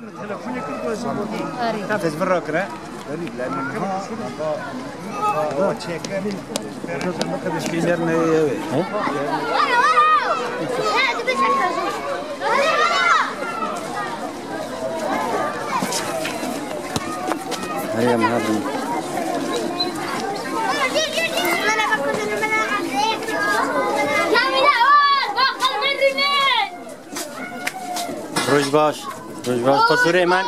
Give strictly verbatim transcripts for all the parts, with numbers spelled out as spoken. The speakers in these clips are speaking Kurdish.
Te ez vir rakire. He? Hadi ya, hadi. Roj baş, roj baş. Qusûrê me,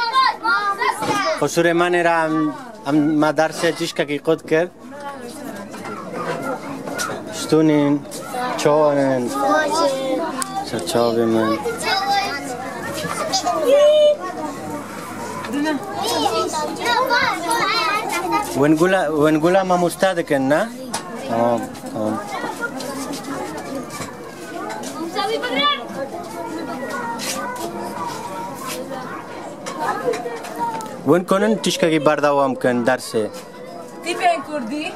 qusûrê me nêra em, em me dersê tişkekî qut kir. Stûnên, çawanên, serçavê min. Wengula, wengula mamoste dikin, ne? Tamam, tamam. Win kunin tişkekî berdewam kin dersê. Tîpên kurdî.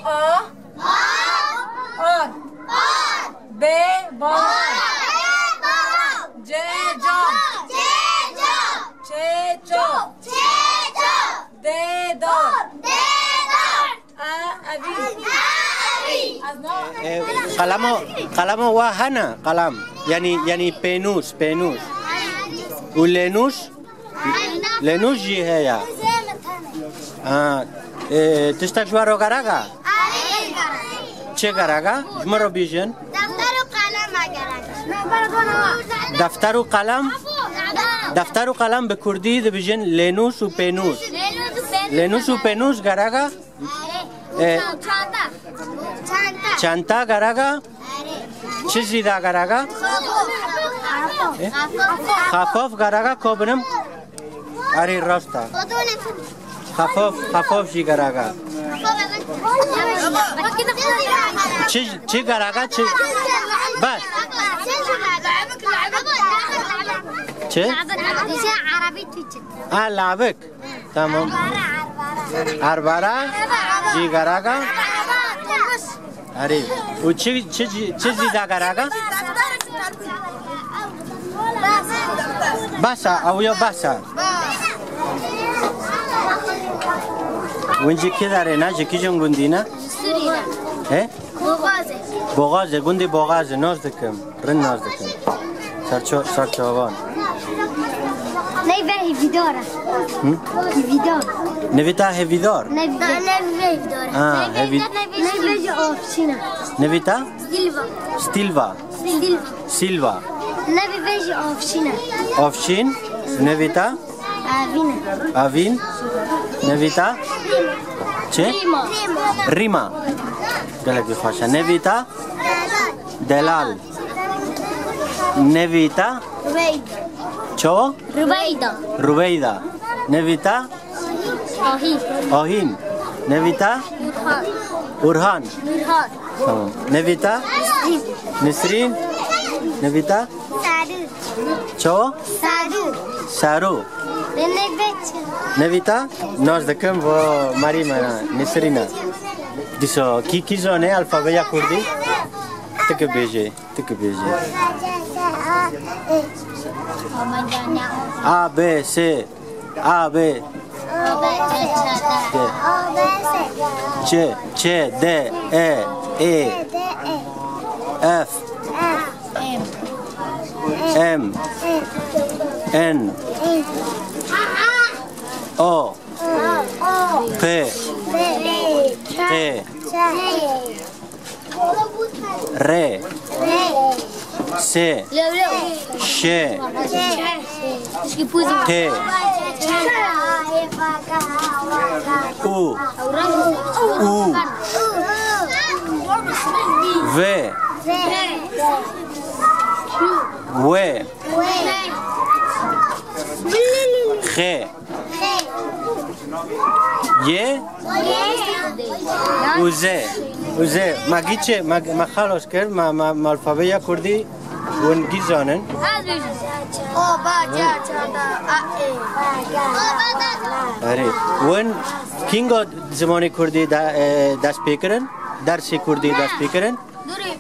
A. Ar. Ar. Bê. Bar. Bê. Bar. Cê. Cam. Cê. Cam. Çê. Çop. Çê. Çop. Dê. Dar. Dê. Dar. E, qelemo, qelemo wa hene, qelem. Yanî, yanî pênûs, pênûs. Û lênûs? Lênûs jî heye. Ha, e, tiştek ji we re gerek e? Çi gerek e? Ji min re bêjin. Defter û qelem gerek. Defter û qelem? Defter û qelem bi kurdî dibêjin lênûs û pênûs. Lênûs û pênûs gerek e? E, çanta. Çanta. Çanta gerek e? Çi zî da gerek e? E? Xefof gerek e, ko binim? Erê, rast e. Xefof, xefof jî gerek e. Çi, çi gerek e? Çi? Bes. Çi? A, labik. Tamam. Arbara jî gerek e. Erê. Û çi, çi, çi, çi zî da gerek e? Bes e, ew ya bes e. Win ji kî derê ne? Ji kîjan gundî ne? Sûrî ne. He? Boğazê. Boğazê, gundî Boğazê, nas dikim. Rind nas dikim. Serço-, serçavan. Neyve hêvîdar e. Hı? Hêvîdar. Nevîta hêvîdar? Nevi-, nevi hêvîdar e. Ha, hêvî-, nevi jî avçîn e. Nevîta? Silva. Stilva. Silva. Silva. Nevi vê jî avçîn e. Avçîn. Nevîta? Avîn e. Avîn. Nevîta? Çi? Rîma. Rîma. Gelekî xweş e. Nevîta? Delal. Nevîta? Rüveyda. Çawa? Rüveyda. Rüveyda. Nevîta? Ahîn. Ahîn. Nevîta? Urhan. Urhan. Urhan. Tamam. Nevîta? Nisrîn. Nisrîn. Nevîta? Sarû. Çawa? Sarû. Sarû. Nevîta? Nas dikim, va marî me, Nisrîn e. Dîsa kî, kî zane alfabeya kurdî? Ti ki bêje, ti ki bêje. A, B, C. A, B. D. C, C, D, E, E. F. M. N. O. P. Q. R. S. Ş. T. U. U. V. W. X. Y û Z. Û Z. Ma gî çi? Ma, ma xalos kir, ma, ma, ma alfabeya kurdî win gî zanin. Ez bêjim. O, ba, ca, ça, da, a, e. Erê. Win kîngo zimanê kurdî de, e, dest pê kirin? Dersê kurdî dest pê kirin? Durê.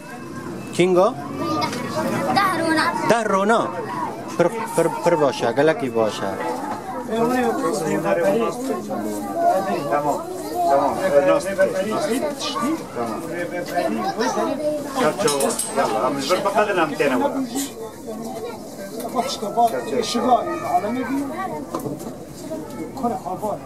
Kîngo? Deh rona. Deh rona. Pir, pir, pir baş e, gelekî baş e. Tamam. Tamam. Tamam. Çarçova. Yalla, em ji vir biqedin em têne were. Bak işte bak, ışığa alemê bir kore haber.